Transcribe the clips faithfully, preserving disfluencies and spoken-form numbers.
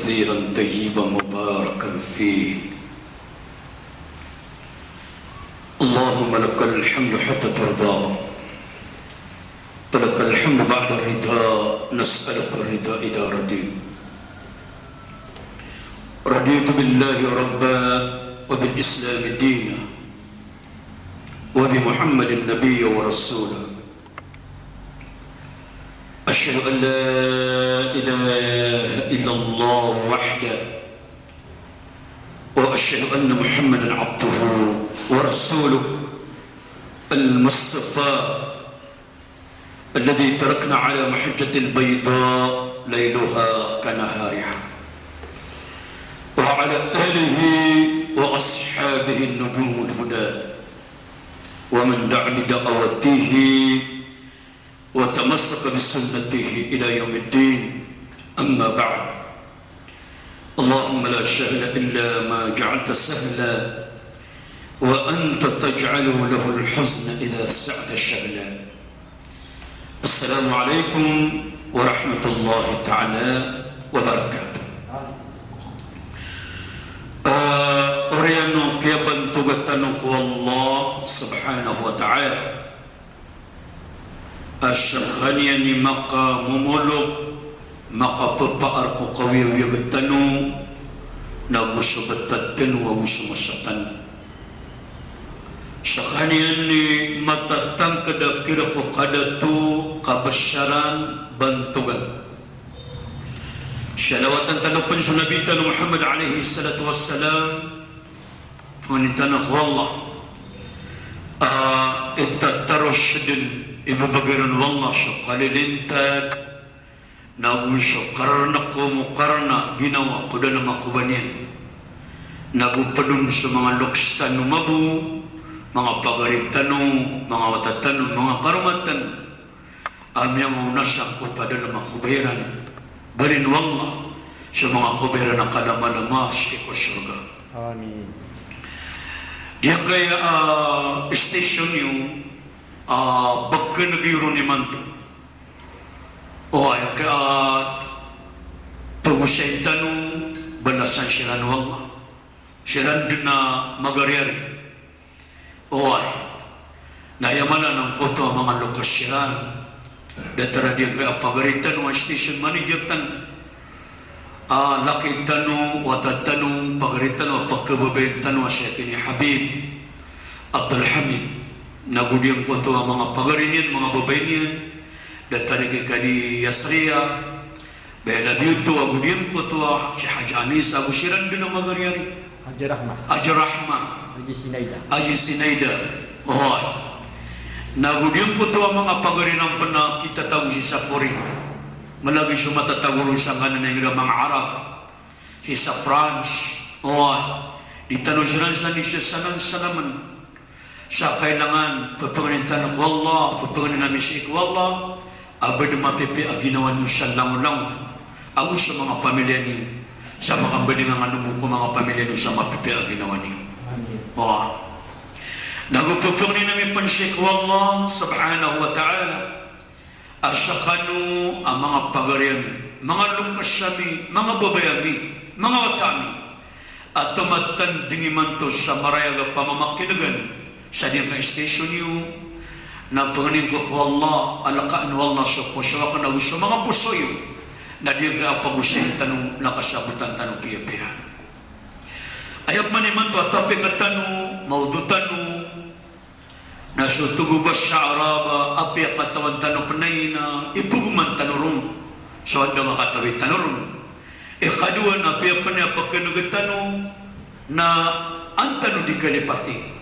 كثيرا طيبا مباركا فيه. اللهم لك الحمد حتى ترضى، ولك الحمد بعد الرضا، نسألك الرضا إذا رضيت. رضيت بالله ربا، وبالإسلام دينا، وبمحمد نبيا ورسولا. أشهد أن لا إله إلا الله وحده، وأشهد أن محمدا عبده ورسوله المصطفى الذي تركنا على محجة البيضاء ليلها كنهارها، وعلى آله وأصحابه النجوم الهدى، ومن دعا بدعوته وتمسك بسنته إلى يوم الدين. أما بعد، اللهم لا سهل إلا ما جعلته سهلا، وأنت تجعل له الحزن إذا شئت سهلا. السلام عليكم ورحمة الله تعالى وبركاته. Ah, oriyan o kiyabantoga tano ko Allah subhanahu wa ta'ala a skaniyan i makamomolog, makapepaar ko kawiyawiyag tano, nago so btad tano, ago so masa tano. Skaniyan i matatangkd a kira ko kadato, kabsaran, bantogan. Salawatan tano pn so Nabi tano Muhammad alayhis salatu wassalam, pangnin tano ko Allah a itatarosdn, ibabagay ron o Allah so kalilintad, nago so karna ko mokarna ginawa ko dalm a koba niyan. Nago pd on so manga loks tano mabo, manga pagari tano, manga wata tano, manga karoma tano. A miyangaona sa ko padalm a koba iran. Balin o Allah so manga koba iran a kalamalama sii ko sorga. Amin. Giyangkaya, ah, station iyo, ah, pkhan'g iyo ron imanto. O aya ka, ah, pagosayin tano, balasan siran o Allah. Siran dn a magariyari. Oway. Na aya maana angkoto a manga loks siran, datar a giyangkaya pagari tano a station manager tano, a laki tano, wata tano, pagari tano a pkhababayaan tano a si Akini Habib Abdul Hamid. Nago giyangkoto a manga pagari niyan, manga babay niyan, datar i Kadi Yasriya, Bela Biyoto, ago giyangkoto a si Haji Anis, ago siran dn a magariyari. Haji Rahma. Haji Rahma. Haji Sinaida. Haji Sinaida. Oway. Nago giyangkoto a manga pagari nan pn a kitatago sii sa foreign. Mlagid so matatago ron sangkanan a ingd a manga Arab. Sii sa France. Oway. Di tano siran san isasanan-sanaman. Sa kailangan, pphanganin tano ko Allah, pphanganin ami sii ko Allah, a ba dn mapipiya a ginawa niyo sa langolangon, ago so manga pamilya niyo, sa makambalingan a nobo ko manga pamilya niyo sa mapipiya a ginawa niyo. Amin. Oway. Nago pphanganin ami pn sii ko Allah subhanahu wa ta'ala, a skano a manga pagari ami, manga loks ami, manga babay ami, manga wata ami, a tomatanding imanto sa marayag a pamamakin'gan sa giyangkaya station iyo, na pangnin ko ko Allah a lkaan o Allah so poso akn ago so manga poso iyo, na giyangkaya pagosayin tano na kasabotan tano piyapiya. Aya pman imanto a topic tano, mawdu tano, na so Togo Basha Arab a piyakatawan tano pn aya na ipogoman tano ron so anda makatawi tano ron. Ikadowa na apiya pn a pkhan'g tano na an tano di kalipati.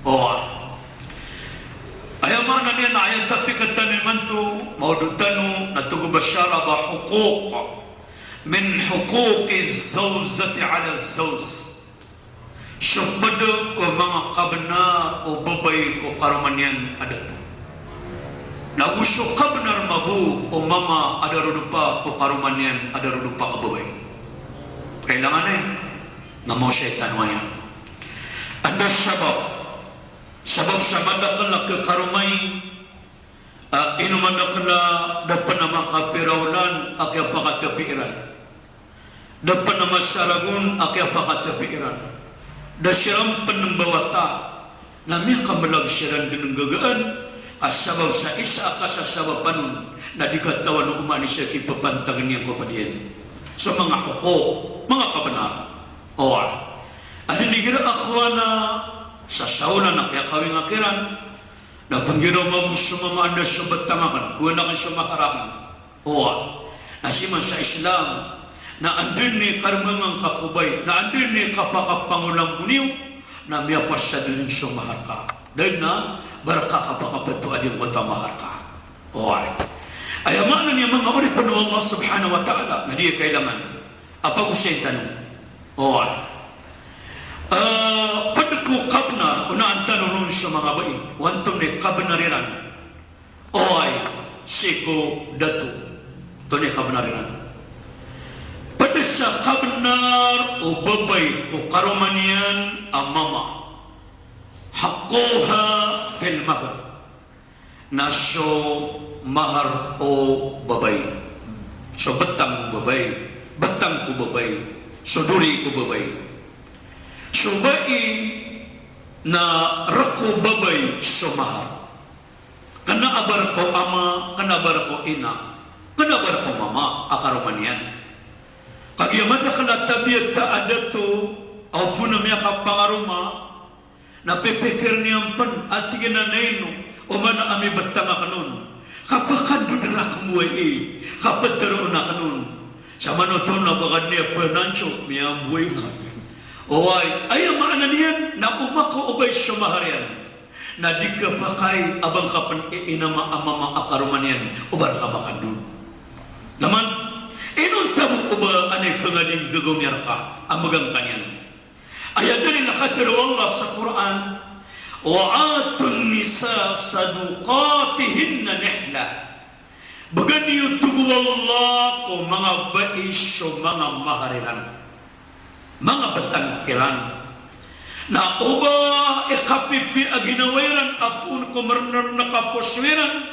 Oway. Aya maana niyan na aya topic tano imanto, mawdu tano, na Togo Basha Arab a huquq. Min huquqi zawjati ala zawj. So pd ko manga kabnar o babay ko karoma niyan a dato. Nago so kabnar mabo o mama a darodopa ko karoma niyan a darodopa a babay. Kailangan aya na maosay tano aya. Anda sabap? Sabap sa madakl a khakaromay a ino madakl a da pn a makapira olan a kiyapakatapi iran. Da pn a masa ragon a kiyapakatapi iran. Da siran pn mbawata. Na miyakamelag siran dn nggagaan, ka sabap sa isa a kasasabapan on, na di katawan o oman i siya kipapantag iyan ko pd iyan. So manga hukuk, manga kabnar. Oway. Adn igira a kowan a sasaolan a kiyakawinga kiran, na pnggiraw mambo so mama anda so btang akn, kowan akn so mahar akn. Oway. Na sii man sa Islam, na anda i karomangan ka ko babay, na anda i kapakapangolambo niyo, na miyapasad dn so mahar ka. Da dn a ba rka kapakapto a giyangkoto a mahar ka. Oway. Aya maana niyan manga oripn o Allah subhanahu wa ta'ala, na di kailangan a pagosayin tano. Oway. Eh, pd ko kabnar, onaan tano ron so manga babay, o antonaa i kabnar iran. Oway, sii ko dato. Antonaa i kabnar iran. Pd sa kabnar o babay ko karoma niyan a mama. Haqquha fil mahr. Na so mahar o babay. So btang o babay. Btang ko babay. So dori ko babay. So bai na rk o babay so mahar. Kna a ba rk o ama, kna a ba rk o ina, kna a ba rk o mama a karoma niyan. Kagiya madakl a tabiat a dato, a opama na miyakapangaroma, na pipikir iyan pn a tig iyan a ino, oman a mibtang akn on. Kapakandod rakn bo aya, kaptharoon akn on. Sa manoto na ba ka niyan pn anco, miyambo aya ka. Oway, aya maana niyan, na o makaobay so mahar iyan. Na di kapakay a ba ngka pn iinama a mama a karoma niyan, o ba rka makandod. Laman, inonta bo o ba anay pngading gagaw niyan rka, a mbgan ka niyan. Aya dalil a katharo o Allah sa Qur'an, "Wa atun nisa saduqatihinna nihla." Bgan iyo, tig o Allah, ko manga bai so manga mahar iran. Manga btang kiran. Na o ba i kapipiya a ginawa iran a poon ko mrnrn a kaposo iran,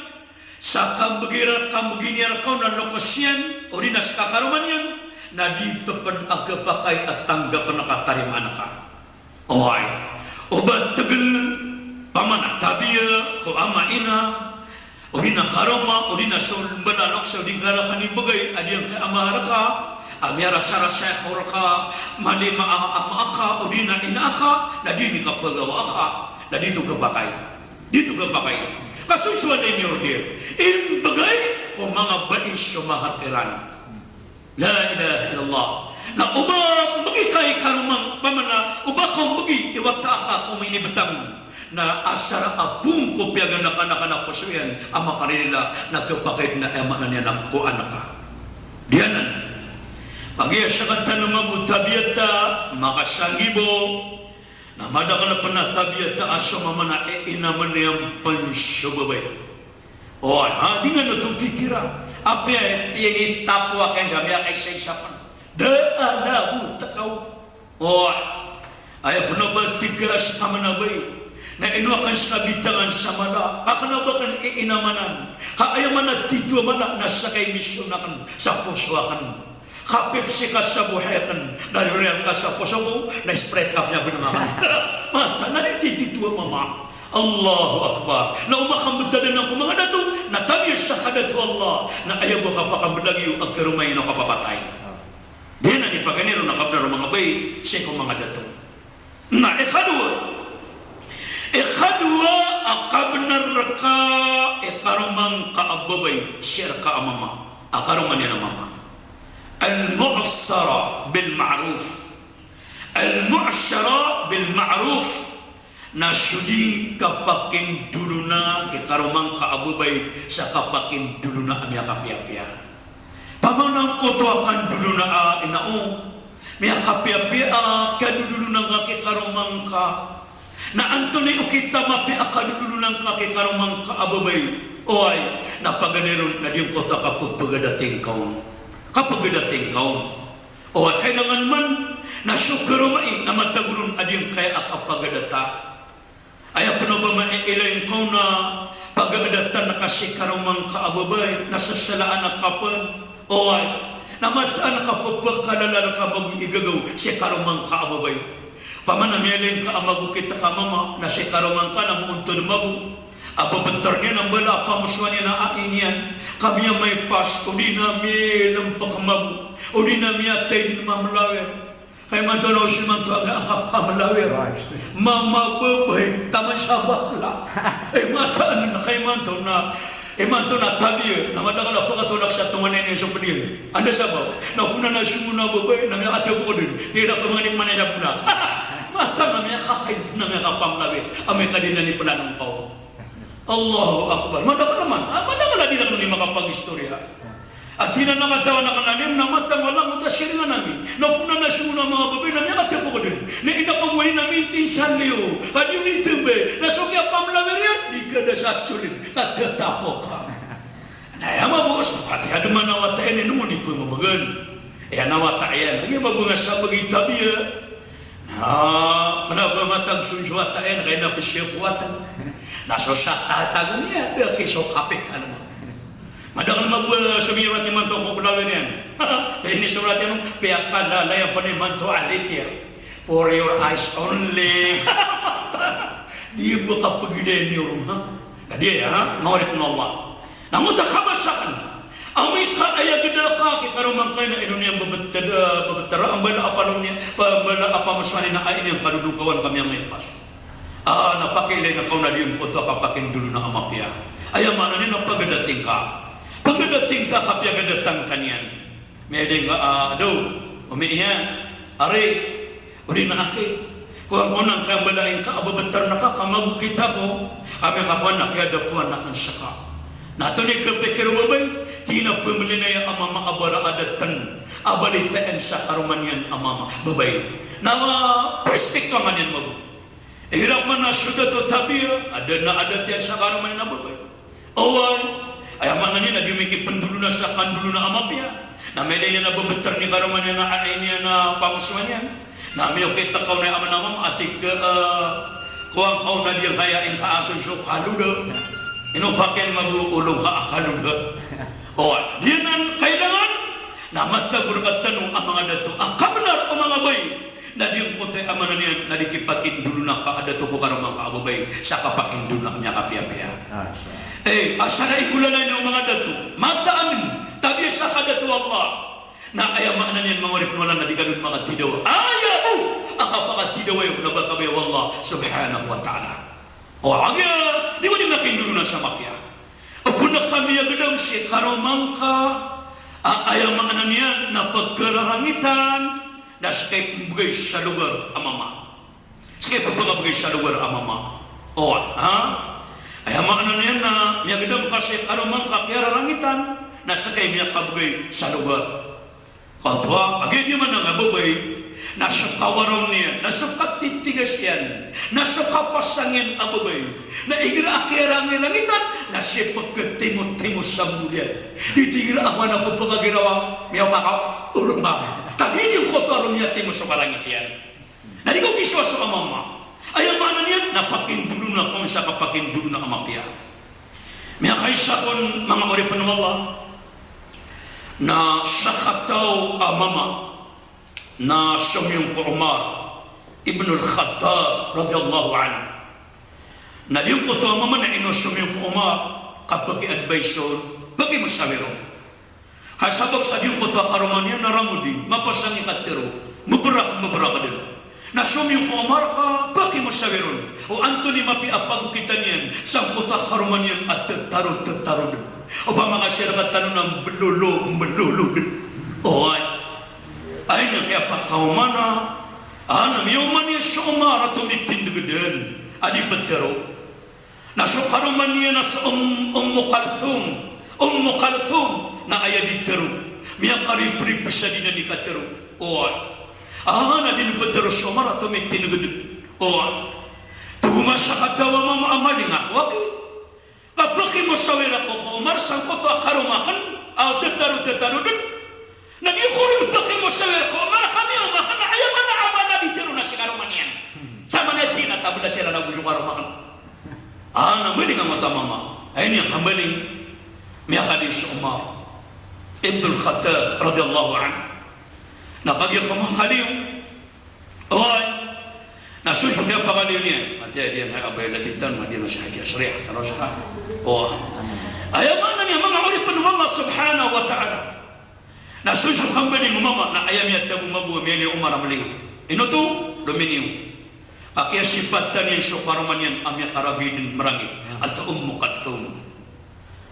sa kambgi ra, kambgi niyan rka on a loks iyan, odi na ska karoma niyan, na di tpn a kapakay a tanggapn ka, tarimaan ka. Oway. O ba tgl pman a tabiya ko ama ina, odi na karoma, odi na so mbala a loks, odi na rakn ibgay a giyangkai a mahar ka, a miyarasarasay ako rka, mali ma a ama aka, odi na ina aka, na di niyan kapagawa aka, na di oto kapakay. Di oto kapakay. Ka so so a di miyorder. Imbgay ko manga bai so mahar kiran. La ilaha illallah. Na o ba mbgi ka i karoma, pman a o ba ka mbgi i wata aka ko minibtang, na asar a poon ko piyaganakanaka na poso iyan a makarilila, na kapakay dn a aya maana niyan na ko anak ka. Giyanan. Kagiya sktano mambo tabiat a makasanggibo, na madakl pn a tabiat a so mama na iinamn iyan pn so babay. Oway, ha, di ngka oto pikira. Apiya tiyani tapo a kay sa miyakaisa-isa pn. Da a labo tkaw. Oway. Aya pn a ba tig ka a ska man a bai, na ino akn ska bitangan sa mala, ka kna o ba akn iinamanan. Ka aya man a tito a mala na ska i misyon akn sa poso akn. Kapepsi ka sa bohay akn, na riyorayan ka sa poso ko, na Sprite ka pn a bnng akn. Mataan a di tito a mama. Allahu Akbar. Na o makambtad anan ko manga dato, na tabiya sa kadato o Allah, na aya bo a kapakamblag iyo a karoma iyo na kapapatay. Di na di paganay ron a kabnar o manga bai sii ko manga dato. Na ikadowa, ikadowa a kabnar rka i karoma ngka a babay sii rka a mama, a karoma niyan a mama. Al-mu'ashara bil ma'ruf. Al-mu'ashara bil ma'ruf. Na so di kapakindolona i karoma ngka a babay sa kapakindolona a miyakapiyapiya. Pamana ngkoto a kandolona a ina o, miyakapiyapiya a kiyadodolona ngka ki karoma ngka. Na antonaa i okit a mapiya a kadodolona ngka ki karoma ngka a babay? Oway, na paganay ron na giyangkoto a kapagadating ka on. Kapagadating ka on. Oway, kailangan man na so karoma i na matago ron a giyangkaya a kapagadata. Aya pn o ba maiilay ngka on a pagadatan ka si karoma ngka a babay, na sasalaan ka pn. Oway. Na mataan ka pphakalalan ka mago i gagaw si karoma ngka a babay. Opama na miyailay ngka a mago kita ka mama, na si karoma ngka na moontod mago a babtr niyan a mbala a pamosowan iyan a ai niyan, ka miyamaipas, odi na milmpk mago, odi na miyatay dn mamlawir. Ka imanto na o sii manto a miyaka pamlawir. Mama babay, taman sa bakla. Eh, mataan na ka imanto na, imanto na tabiya, na madakl a pkatolak sa tonganay niyan so pd iyan. Anda sabap? Na pn na sii mambo a babay, na miyakatapok dn. Di na pamangni pman iyan sa bola. Mataan na miyakakaid pn a miyaka pamlawir. Amay ka di na niplano ngka on. Allahu Akbar. Madakl man. Ah, madakl a di na makapangistoriya. Ati na nakatawan a kanalin na mataan a langon ta siringan ami. Na pn na sii mambo a babay na miyakatapok dn. Na ina ko wani na mintin sa liyo. Ka di on itmbay. Na so kiyapamlawir iyan, di ka da sa tsolid. Ka tatapok ka. Na aya mabos, pati adn man a wata iyan, ino mo di pmbagan. Aya na wata iyan. Aya mabos nga sa bagi tabiya. Na, kna ba matag so wata iyan, kay na psiya ko wata. Na so sa tatago niyan, da ki so kapitan mo. Madakl mabos so miyorat imanto ko plawir iyan. Tayni so rat iyan, piyakalalayan pn imanto a litir. For your eyes only. Di bo kapagilay niyo, ha? Na di, ha? Manga oripn o Allah. Na ngota ka ba sakn. Amay ka aya gda ka ki karoma ngka na ino niyan babtr, babtr a mbala a palong niyan, pa-, mbala a pamosowan iyan a ai niyan, ka dodokawan ka miyamaipas. Ah, na pakiilayn ka on a di ngkoto a kapakindolona a mapiya. Aya maana niyan na pagadating ka. Pagadating ka, kapiya gadating ka niyan. Miyailay ngka a, ah, daw, omi iyan, ari, odi na aki, kowan ko na ngka a mbala ingka a babtr na ka, ka mago kita ko, ka miyakakowan na kiyadapoan akn ska. Na antonaa i kapikir o babay, tig iyan a pmbalinaya a mama a bara a da tn a balitayaan sa karoma niyan a mama, babay. Na ma-, respecto angka niyan mama. Igira pman a so dato tabiya, a da na a da tiyan sa karoma niyan a babay. Oway, aya maana niyan na di mikipndolona sa kandolona a mapiya. Na miyailay niyan a babtr i karoma niyan a ai niyan a pamosowan iyan. Na miyaokit ka on a aya maana a mama a tig ka, eh, kowan ka on a di ngka aya ingka a so so kaloda. Ino pakiyan mabo olo ngka a kaloda. Oway, giyanan kailangan na matag o rk tano a manga dato a kabnar o manga babay. Na di ngkoto aya maana niyan na di kipakindolona ka a dato ko karoma ngka a babay sa kapakindolona a miyakapiyapiya. Eh, asar a ikolalain o manga dato. Mataan, tabiya sa kadato o Allah. Na aya maana niyan manga oripn o Allah na di ka dn makatidawa. Aya bo a kapakatidawa iyo na ba kabaya o Allah subhanahu wa ta'ala. O, agiya di bo di makindolona sa mapiya. Opama ka miyagdam si karoma ngka a aya maana niyan na pkhararangitan, na ska i pmbgay sa logar a mama. Ska i pmbgay sa logar a mama. O, ha? Aya maana niyan na miyagdam ka si karoma ngka a kiyararangitan, na ska i miyakabgay sa logar. Kagiya di man a babay, na so kawarom niyan, na so katitigas iyan, na so kapasang iyan a babay, na igira a kiyarangairangitan, na sii pkhatimotimo sa mbol iyan. Di igira a kowan a pphakagirawa, miyapakaw, olo ngka. Tabiya di ngkoto a ron miyatimo so karangit iyan. Na di ko kisowa so mama. Aya maana niyan na pakindolona ka on sa kapakindolona a mapiya. Miyakaisa kon manga oripn o Allah. Na sakataw a mama na somiyong ko Umar ibn al-Khattab radiyallahu anhu. Na di ngkoto a mama na ino somiyong ko Umar ka pki-advise on, pkimosawir on. Ka sabap sa di ngkoto a karoma niyan na ramodi, mapasang i katharo, mbrak, mbrak dn. Na somiyong ko Umar ka pkimosawir on. O antonaa i mapiya a pagokitan iyan sangkoto a karoma niyan a thatharo, thatharo dn. Opama ka sii rktano na mblolo, mblolo dn. Oway. Aya niyan kiyapakaoma na, a na miyaoma niyan so Umar a tomitindg dn a di ptharo. Na so karoma niyan na so Umm-, Ummu Kalthum, Ummu Kalthum, na aya di tharo. Miyakariprip sa di niyan di katharo. Oway. A na di ptharo so Umar a tomitindg dn. Oway. Tig o masa a kataw a mama a maling ako aki. Ka pkimosawir ako ko Umar sangkoto a karoma akn a thatharo, thatharo dn. Na di ko ron pkimosawir ko Umar ka miyaoma akn a aya maana a mama di tharo na si karoma niyan. Sa maana tig iyan a tabla siran ago so karoma akn. A na maling angkoto a mama. Aya niyan kamaling. Miyakadi so Umar. Ibnul Khattab radiyallahu anhu. Na kagiya ko makaliyo. Oway. Na so, so kiyapakaliyo niyan. Matiya diyan a abay labitan, matiya na si Haji Asriya. Taro sa ka. Oway. Aya maana niyan, manga oripn o Allah subhanahu wa ta'ala. Na so, so kambali o mama, na aya miyatago mambo a miyaliyo o Umar a maliyo. Ino oto, lominiyo. Ka kiyasipatan iyan so karoma niyan a miyakaragid dn marangit a so Ummu Kalthum.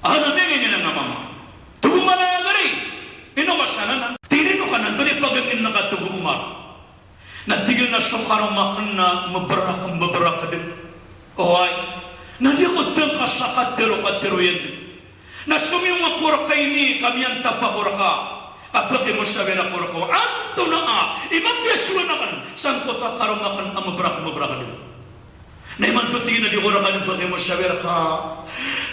Ana miyangingin a mama. Tomo mala gari. Ino ka sanan? Tig iyan, ino ka nan, antonaa i pagangin ka, tig o Umar. Na tig iyan a so karoma akn na mbrak, mbrak dn. Oway. Na di ako tngka sa katharo, katharo iyan dn. Na somiyong ako rka ini ka miyantap ako rka, ka pkimosawir ako rka. Antonaa i mapiya sowan akn sangkoto a karoma akn a mbrak, mbrak dn. Na imanto, tig iyan, a di ako rka dn pkimosawir ka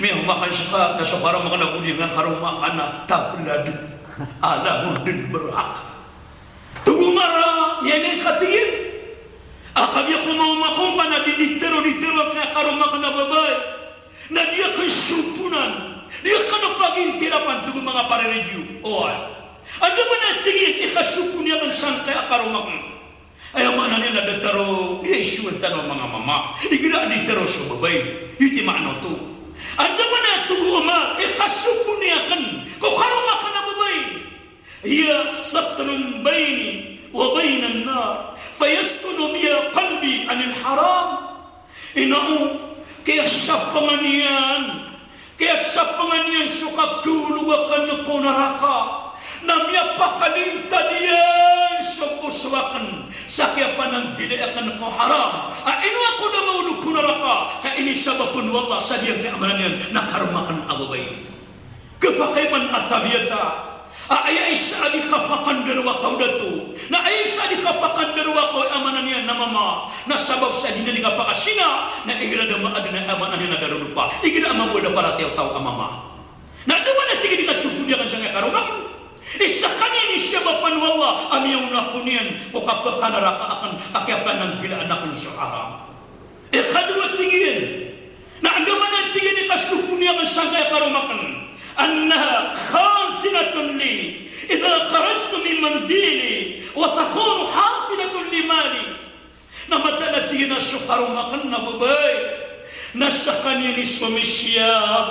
miyaoma akn ska, na so karoma akn a goli nga karoma akn a tabla dn. Ala mo dn brak. Tig o Umar a, iyan i, ka tig iyan, a kagiya ko maoma ako ngka na di, di tero, di tero a karoma akn a babay. Na di akn soponan, di akn pagintirapan, tig o manga pariridiyo. Oway. Andamanaya, tig iyan, i kasoponi akn sangkaya karoma akn. Aya maana niyan na datar o, di isowan tano a manga mama. Igira a di tero so babay. Giyoto i maana oto. Andamanaya, tig o Umar, i kasoponi akn ko karoma akn a babay. Hiya satrun bayni wa baynan nar, fayaskunu biha qalbi anil haram. Ino, kiyasapangan iyan, kiyasapangan iyan so kakhologa akn ko naraka, na miyapakalintad iyan so poso akn sa kiyapananggilai akn ko haram. A ino ako da maolog ko naraka, ka inisabap o Allah sa giyangkai a maana niyan na karoma akn a babay. Khapakay man a tabiat a aya isa a di kapakandarawa ka o dato, na aya isa a di kapakandarawa ka o, aya maana niyan na mama, na sabap sa di niyan di kapakasina, na igira da maadn a, aya maana niyan na da rolopa. Igira a mambo a da paratiyaya o taw a mama. Na andamanaya, tig iyan, i kasoponi akn sangkaya karoma akn. Isa skaniyan i siyabapan o Allah a miyaona ako niyan ko kapakanaraka akn a kiyapananggilaan akn so haram. Ikadowa, tig iyan, na andamanaya, tig iyan, i kasoponi akn sangkaya karoma akn, annaha khazinatun li idha kharajtu min manzili wa takunu hafizatan li mali. Na mataan a, tig iyan, a so karoma akn a babay na skaniyan i somisiyap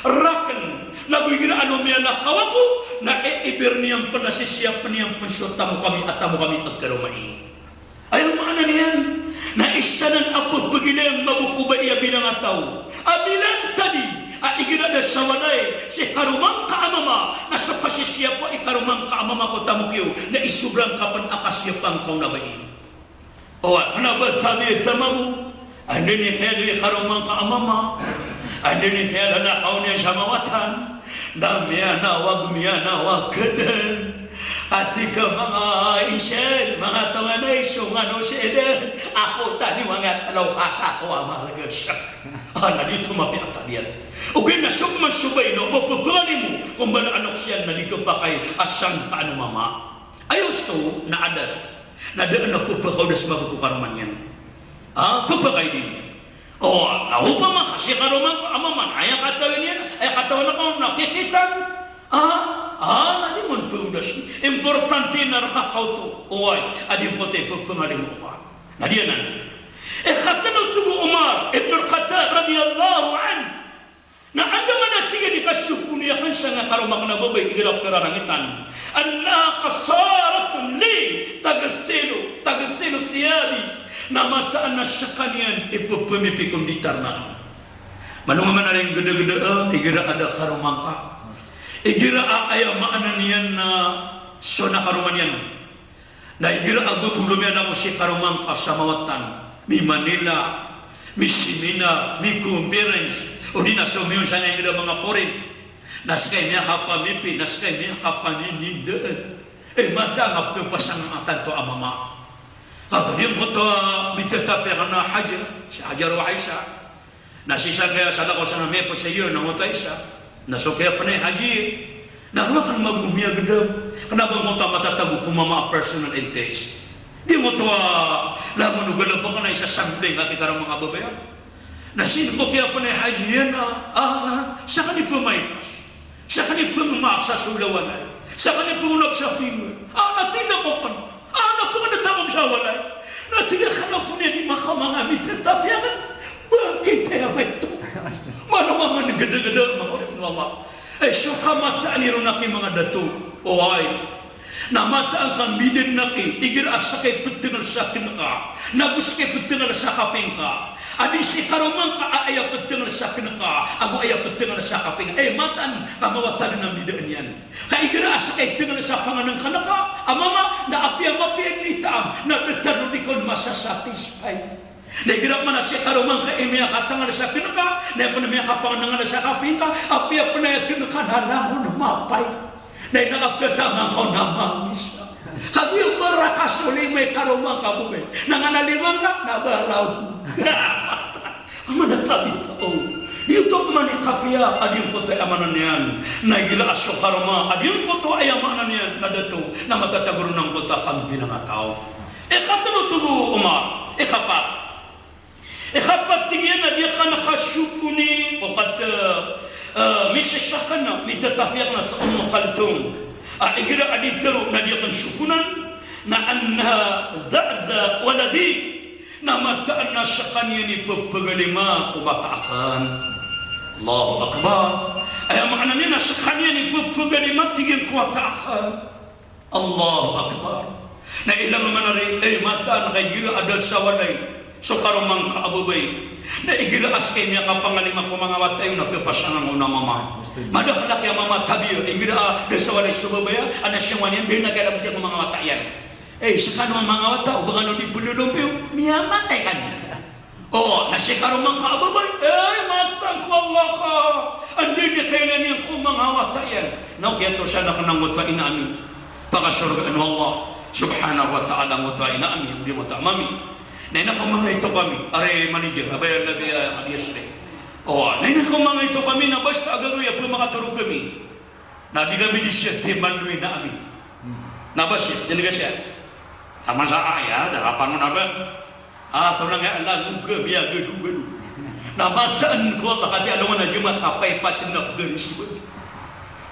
rakn, nago igira a lomiyalakaw ako, na iibir iyan pn, na sisiyapn iyan pn so tamok ami a, tamok ami a karoma i. Aya maana niyan na isa nan a pphagilayang mambo ko babay a bilang a taw a bilantadi a igira da sa walay si karoma ngka a mama, na so kasisiyapa i karoma ngka a mama ko tamok iyo, na isobra ngka pn a kasiyapa ngka on a babay. O, kna ba tabiat a mambo, anda i kiyalakaw i karoma ngka a mama, anda i kiyalalakaw niyan sa mawatan, na miyanawag, miyanawag ka dn. A tig ka, manga isel, manga tonganay, so ngano si Eden, ako tani manga tlo ka sa ako a margas. A, na di oto mapiya a tabiat. Ogaid na so pman so babay na o ba pphangalimo ko mbala a loks iyan na di khapakay a sangkaan o mama. Aya osto na adat. Na da dn a pphakawdas mambo ko karoma niyan. A, pphakaidin. O, na opama ka si karoma ngka a mama na aya katawan iyan, aya katawan ka na kikitan. A, a, na di ngka on pawdas. Importante na rka ka oto. Oway, a di ngka oto pphangalimo ka. Na di anan. Ikatlo, tig o Umar ibn al-Khattab radiyallahu anhu. Na andamanaya, tig iyan, i kasoponi akn sangkaya karoma akn a babay igira pkhararangitan. Annaha qasaratun li taghsilu, taghsilu thiyabi. Na mataan a skaniyan i pphamipi ko nditarna. Manong man a ring gdagda, igira a da karoma ngka. Igira a, aya maana niyan na so na karoma niyan. Na igira a ba bo lomiyalakaw si karoma ngka sa mawatan, mi-Manila, mi-seminar, mi-conference, odi na somiyong sangkaya manga foreign. Na ska i miyakapamipi, na ska i miyakapaninindaan. E, mataan a pkhapasang a tanto a mama. Kagiya di ngka oto a mitatapiya kna a Hajar, si Hajar wa Aisha. Na sii sa kiyasala ko sa na miyaposa iyan na ngka oto a isa. Na so kiyapnay haji. Na roo akn mambo miyagdam. Kna ba ngka oto a matatago ko mama a personal interest. Di ngka oto a langon o galbk na isa sangkaya ka ki karoma ngka a babay. Na sii ko kiyapnay haji iyan na, a, na, skaniyan pmaipas. Sakn i pngmaap sa solawanay. Sakn i pngonap sa pingn. Ana tinda ko pn. Ana pngndta ko sa walay. Na tig iyan a kna pn aya di makamanga a mitatapiya akn. Bangkit aya maito. Mano a man gdgd, manga oripn o Allah. Ay, so kamataan iron aki manga dato. Oway. Na mataan ka mbidn aki, igira a ska i ptngl sa knka, nago ska i ptngl sa kaping ka. A di si karoma ngka a aya ptngl sa knka, ago aya ptngl sa kaping ka. Eh, mataan ka mawatan na mbidn iyan. Ka igira a ska i tngl sa pangnngkn ka a mama, na apiya mapiya i taam, na datar o di ka on masasatisfy. Na igira man a si karoma ngka i miyakatngl sa knka, na aya pn miyakapangnngkn sa kaping ka, apiya pn aya knka na langon mapay. Na aya kapkataman ka on na mangisa. Kagiya iyo baraka so lima i karoma ngka a babay. Na ngka na lima ngka, na baraw. Amana tabi ta o. Di oto man i kapiya a di ngkoto aya maana niyan. Na igira a so karoma a di ngkoto aya maana niyan, na dato, na matatago ron angkoto a kampinang a taw. Ikatlo oto bo Omar, ikapat. Ikapat tig iyan a di akn kasokoni ko kat, eh, misisakn, mitatapiya akn sa Ummu Kalthum. A igira a di tero na di akn sokonan, na annaha za'za waladi. Na mataan na skaniyan i pphagalima ko wata akn. Allahu Akbar. Aya maana niyan na skaniyan i pphagalima tig iyan ko wata akn. Allahu Akbar. Na ilay mambo man ari, eh, mataan ka igira a da sa walay so karoma ngka a babay. Na igira a ska i miyakapangalima ko manga wata iyan na khapasang angka on a mama. Madakl aki a mama tabiya, igira a da sa walay so babay a, na siyawani iyan, da na kiyalaboti ko manga wata iyan. Eh, skano a manga wata, o ba kano di plolompiyo, miyamatay kano. O, na si karoma ngka a babay, eh, mataan ko Allah ka. Anda i kailan iyan ko manga wata iyan. Na o kiyatosan akn angkoto a ina ami. Pakasorgaan o Allah Subhanahu wa Ta'ala angkoto a ina ami, odi angkoto a mama mi. Na ina ko manga ito kami, ari manager, abay a labi a, a, di asli. O, na ina ko manga ito kami, na basta a gagawii a pmakatorog kami. Na di kami di siya timan o ina ami. Na basta, di nga siya. Taman sa aya, da ka pano na ba? Ah, tonaa nga, ala, luga, biya, gadu, gadu. Na mataan ko Allah, kati alongan a Jumat, kapay pasin na pagari si ba.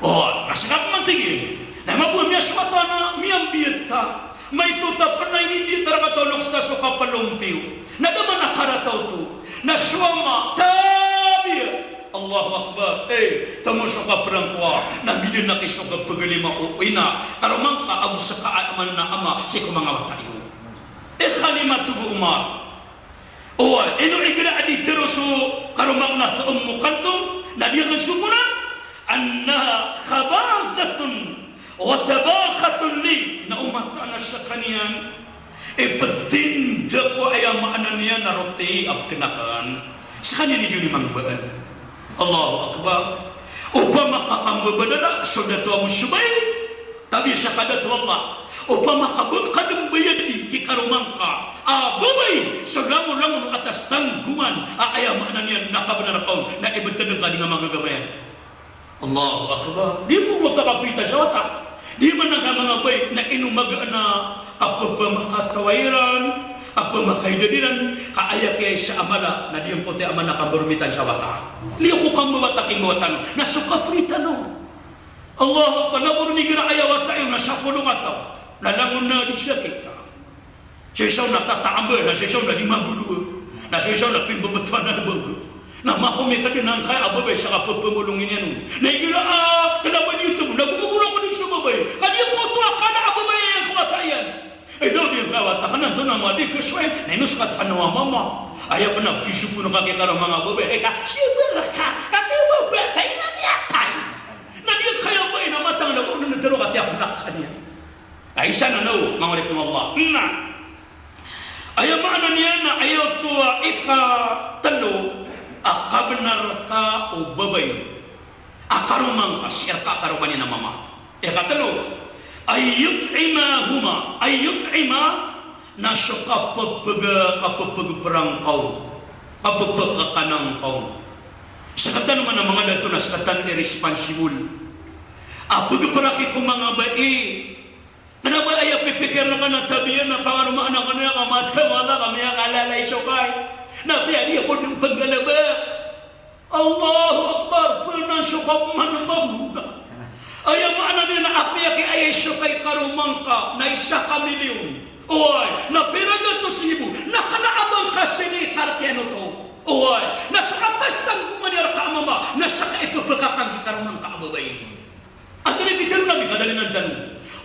O, na skap man tig iyan. Na mabuwa miya so wata na, miyambiyata. Maito ta pn na inimbiyata rka ta o loks ta so kapalompiyo. Na da man a karata oto. Na so ama, tabiya. Allahu Akbar. Eh, tomo so kaprangkowa. Na mbidn aki so kaphagalima o ina. Karoma ngka ago ska a maana na ama, sii ko manga wata iyo. Ikalima oto bo Omar. Oway, ino igira a di tero so karoma ngka na so Ummu Kalthum, na di akn sokonan, annaha khabazatun wa tabakhatun li, na o mataan a skaniyan i ptinda ko aya maana niyan na roti a pkn akn. Skaniyan i di on i mangbaan. Allahu Akbar. Opama ka kambabadala so dato a Abu Subayr, tabi sa kadato Allah. Opama ka ba ka dn bayadi ki karoma ngka a babay so langon-langon o atas tanggongan a aya maana niyan na kabnar ka on, na ibtad ngka di nga magagamayan. Allahu Akbar. Di bo mota kapitan sa wata. Di man angka manga babay na ino magaan a kappamakatawa iran, kapamakaidad iran, ka aya kiyasa a mala, na di angkoto a mala na kambaromitan sa wata. Liyo ko kambawata, kimbawata no. Na so kapritan o. Allahu Akbar, na bo ron igira aya wata iyo na sapolo kataw. Na langon na di siya kita. So isa on na tataamba, na so isa on na di magodowa. Na so isa on na pimbabatowan a lbag. Na makomikad angkaya a babay sa kapapamolong iyan on. Na igira a kna ba di oto bo, na gomogona ko di so babay. Ka di angkoto a kala a babay a aya ngka wata iyan. Ay, daw di angkaya wata ka na antonaa ma di ka so aya. Na ino ska tano a mama. Aya pn a pkisopon ka ki karoma ngka a babay. Ay ka, sibar ka. Ka di babay, taina miyatay. Na di kaya ba ina matang na ko na tero ka tiya pn a kaniyan. Na isa na no, manga oripn o Allah. Na aya maana niyan na aya oto a ikatlo a kabnar ka o babay a karoma ngka sii rka a karoma niyan a mama. Ikatlo, an yut'imahuma, an yut'ima, na so kapapag-, kapapagprangkaw, kapapakakanangkaw. Sktano man a manga dato na sktano i responsible a pagpra ki ko manga bai. Kna ba aya pipikir ngka na tabiya na pangaromaan akn iyan ka matawala ka miyakalalay so kai. Na piya di ako dn pnggalbk. Allahu Akbar, pn so kapman mambo. Aya maana niyan na apiya ki aya so kai karoma ngka na isa ka milyon. Oway, na pira gatos ribo, na kna a ba ngka sii karkn oto. Oway, na so atas tanggongan iyan rka a mama, na ska i pphakakan ki karoma ngka a babay. Antonaa i pitharo o Nabi, kadalinan tano?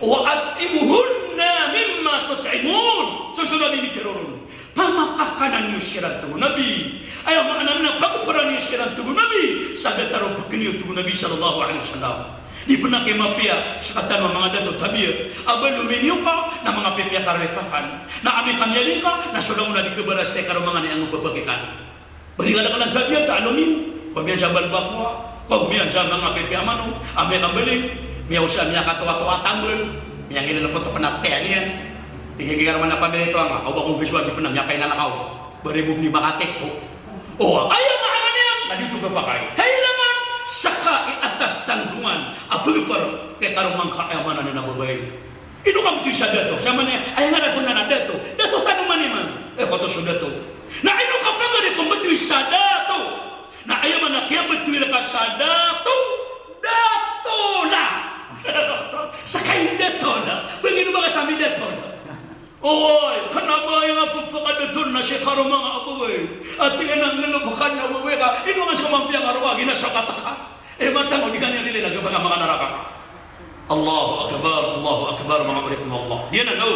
"Wa at'imuhunna mimma tut'imun." So, so Nabi mitharo ron, pamakakanan iyo siran, tig o Nabi. Aya maana niyan na pagpran iyo siran, tig o Nabi, sa datar o pkn iyo, tig o Nabi sallallahu alaihi wasallam. Di pn a ki mapiya, sktano a manga dato, tabiya a ba lomin iyo ka na manga pipiya ka roo i kakan. Na amay ka miyaling ka, na so langon a di khabaras i karoma ngka na aya ngka pphakakan. Ba di ka da kna tabiya ta a lomin, ko miyansa balbakoa, ko miyansa manga pipiya a manok, amay ka mbaling, miyaosa, miyakatoatoa a tambl, miyangilay a poto pn a tiyan iyan. Tig iyan ki karoma niyan a pamilya oto a nga, o ba ko nggisowa, di pn a miyakainalakaw. Ba ribo pn i makatiko. O, aya maana niyan na di oto khapakay. Kailangan ska i atas tanggongan a pagpr ki karoma ngka, aya maana niyan a babay. Ino ka bthowi sa dato? Sa maana, aya nga dato na, na dato. Dato tano man iman. Eh, koto so dato. Na ino ka pagari ko bthowi sa dato? Na aya maana kiyabthowi rka sa dato, dato la. Ska i dato la. Ba ngino ba ka sa midato la? Oway, kna ba aya nga pphakadato na si karoma ngka a babay. Ati nga na nggalbkan a babay ka. Ino ka ska mampiyangarowa, gina so katka. Eh, matang o di ka niyan rilay na gabaka manga naraka ka. Allahu Akbar, Allahu Akbar, manga oripn o Allah. Giyanan o.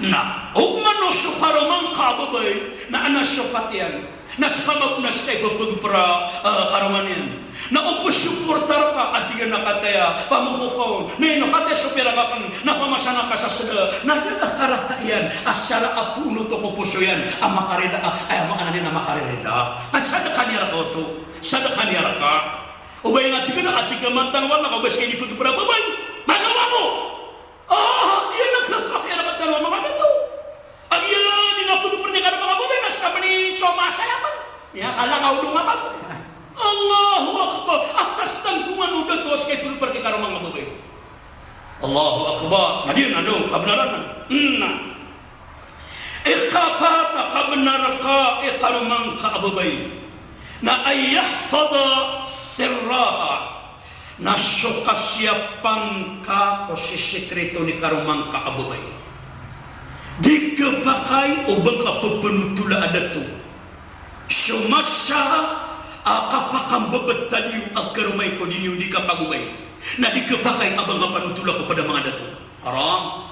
Na, oman o so karoma ngka a babay, na anas so katiyan. Na ska mapn a ska i pphagpra, eh, karoma niyan. Na o psuporta rka, a tig iyan a kataya, pamoko ka on. Na ino kataya so pirak akn, na pamasanan ka sa sda. Na da a karata iyan, a sara a poon oto ko poso iyan, a makarila, a, aya maana niyan a makaririla. Na sadka niyan rka oto. Sadka niyan rka. O ba aya nga tig iyan a, a tig a matang, wala ka o ba ska i di pphagpra a babay. Magawa ko. Ah, iyan a kakakiya rktano a manga dato. A giya di nga pphagpr i karoma ngka a babay, na ska pn i so masa iyan pn. Aya kalakaw o dong a babay. Allahu Akbar. Atas tanggongan o dato a ska i pphagpr ki karoma ngka a babay. Allahu Akbar. Na giyanan o kabnaran. Na. Ikapat a kabnar ka i karoma ngka a babay na an yahfadha sirraha, na so kasiyapa ngka ko sisikriton i karoma ngka a babay. Di khapakay o ba ngka pphanotola a dato so masa a kapakambabtad iyo a karoma i ko di niyo di kapagobay. Na di khapakay a ba ngka panotola ko pd a manga dato. Haram.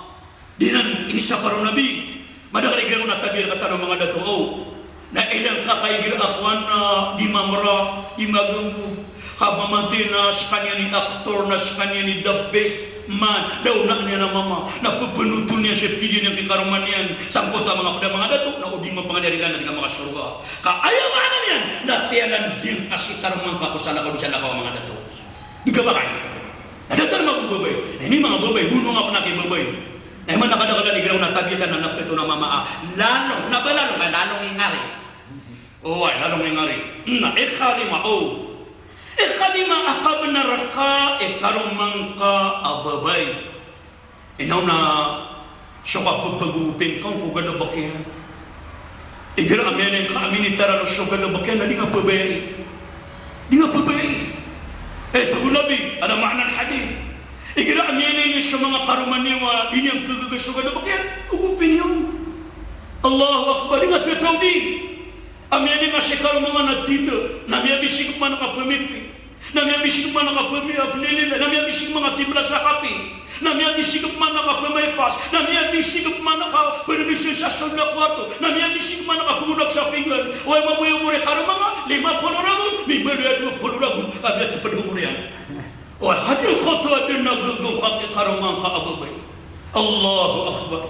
Giyanan inisapar o Nabi. Madakl igira on a tabiya rktano a manga dato, o. Na ilay ngka ka igira a kowan a di mamra, di magambo. Ka mamati na skaniyan i aktor, na skaniyan i the best man. Da onaan iyan a mama. Na pphanotol iyan sa pkhagiya niyan ki karoma niyan. Sangkoto a manga pd a manga dato, na o di mapangadiyarilan na di ka makasorga. Ka aya maana niyan, na tiyalandiyan ka si karoma ngka ko salakaw, di salakaw a manga dato. Di khapakay. Na datar mambo babay. Na ini manga babay, bonoa ngka pn a ki babay. Na imanto a kadaklan igira on a tabiya tano na pkhaton a mama a lalong, na ba lalong, ba lalong i ngari. Oway, lalong i ngari. Na ikalima, o. Ikalima a kabnar ka i karoma ngka a babay. Ino na so kapphagoping ka on ko galbk iyan. Igira a miyaning ka a minitaran o so galbk iyan na di nga phabayai. Di nga phabayai. Eh, tig o Nabi, aya maana hadith. Igira a miyaning so manga karoma niyo a di niyan khagaga so galbk iyan, ogopin iyo. Allahu Akbar, di nga tataw di. A miyaning a si karoma ngka na tinda, na miyabisik man ka pmipi. Na miyabisik man ka pmi-, a, plilila, na miyabisik man ka timpla sa kapi, na miyabisik man ka pmaipas, na miyabisik man ka pnanasn sa soln a kuwarto, na miyabisik man ka pngolap sa pinggan. Oway, maboy a omor i karoma ngka, lima polo ragon, mimbaloy a dowa polo ragon, ka miyatpd a omor iyan. Oway, hadn koto a dn a gagaw ka ki karoma ngka a babay. Allahu Akbar.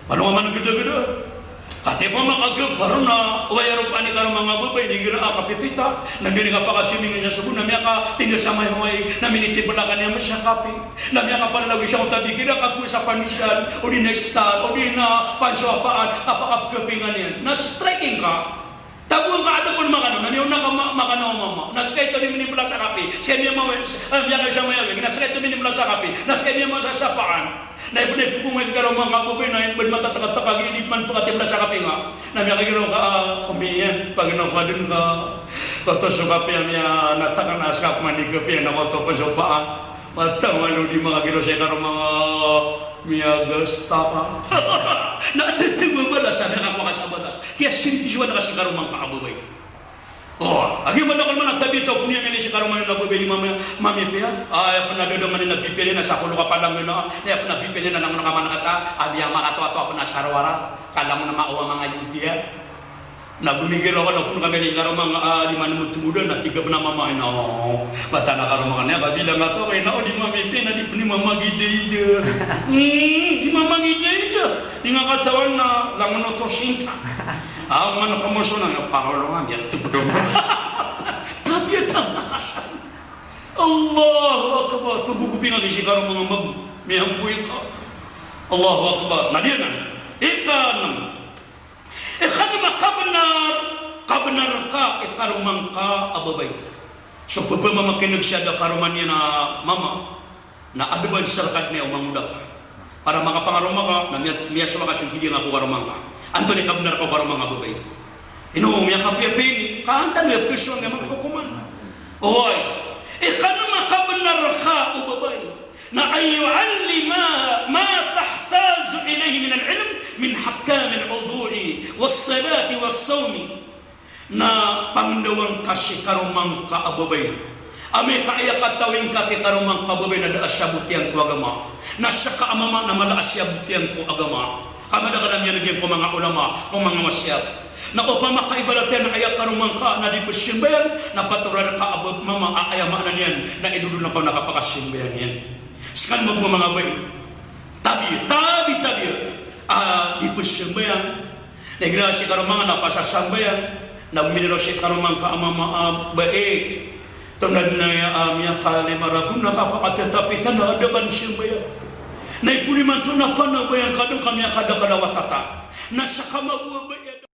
Panoman gdagda. Katipa makagabar na, oway, a ropaan i karoma ngka a babay, na igira a kapipita, na miyaning a pakaswimming sa sobo, na miyakatinda sa mayawaig, na minitimpla ka niyan sa kapi, na miyakapalalagoy sa otabi, igira a kakowa sa pandisan, odi na star, odi na panso a paan, a pakapkapingan iyan. Na striking ka. Tagoan ka a da pn makanaw, na miyaona ka ma-, makanaw a mama. Na ska i oto minimpla sa kapi, ska i miyamawe-, ah, miyakaisa mayawaig, na ska i oto minimpla sa kapi, na ska i miyamawe sa sapaan. Na ipd a ipokong i karoma ngka a babay na ipd matatakatak a giya di pman pkatimpla sa kapi ngka. Na miyakagiraw ka, ah, omi iyan, paginaw ka dn ka. Koto so kapiya miyanatakan a ska pman i kapiya na koto ko so paan. Matang ano di makagiraw si karoma nga miyagastaka. Na da tagmamala sa da ka makasabatas. Kaya sirki so anak si karoma ngka a babay. O, agi madakl man a tabiya o poniyanan iyan si karoma niyan a babay di mama, mamipiya. Aya pn a da dn man iyan a pipiya niyan a sakolo ka palangoy na, aya pn a pipiya niyan a langon ka man kata, a miyamakatoato a pn a sarwara, ka langon a maowa manga yogiya. Na gomigiraw ka na pn ka miyali karoma nga, a, di man mo tmoda na tig a pn a mama ina, o, bata na karoma ka niyan, ka bilang ka taw, ina, o, di mamipiya na di pn i mamagidayda. Hmm, di mamagidayda. Di nga katawan na langon oto sinta. Aw, man ko moso na nga pakolongan, di a tpdong. Tabiya tama ka sa. Allahu Akbar. Pgogopinga ki si karoma nga mago. Miyamboy ka. Allahu Akbar. Na di anan. Ikanm. Ikanm a kabnar, kabnar ka i karoma ngka a babay. So pphamakin'g sa da karoma niyan a mama, na adn ba sa rkad niyan o mangoda ka. Para makapangaroma ka, na miya-, miyasowa ka so giding a ko karoma ngka. Antonaa i kabnar ka o karoma ngka a babay? Ino, miyakapiyapiya ini, ka an tano iya pkhasowa niyan manga hokoman. Oway, ikanm a kabnar ka o babay. Na an yu'allimaha ma tahtaju ilayhi min al-ilm min ahkam al-wudu'i was-salati was-sawmi. Na pangndawang ka si karoma ngka a babay. Amay ka aya katawi ngka ki karoma ngka a babay na da a siyabotiyan ko agama. Na ska a mama na mala a siyabotiyan ko agama. Ka madakl a miyadg iyan ko manga ulama, ko manga wasiyat. Na opama ka ibarat iyan a aya karoma ngka na di pzambayang, na patorar ka a bab-, mama a aya maana niyan, na idodon ka on a kapakasambayang iyan. Ska na mago a manga babay. Tabi, tabi, tabi. A, di pzambayang. Na igira si karoma ngka na pasasambayang. Na gomigiraw si karoma ngka a mama a babay. Tonaa dn aya a miyakalima ragon na kapakatatapitan na da ka sambayang. Na ipoon imanto na panabayang ka dn ka miyakadakl a watata. Na ska mago a babay.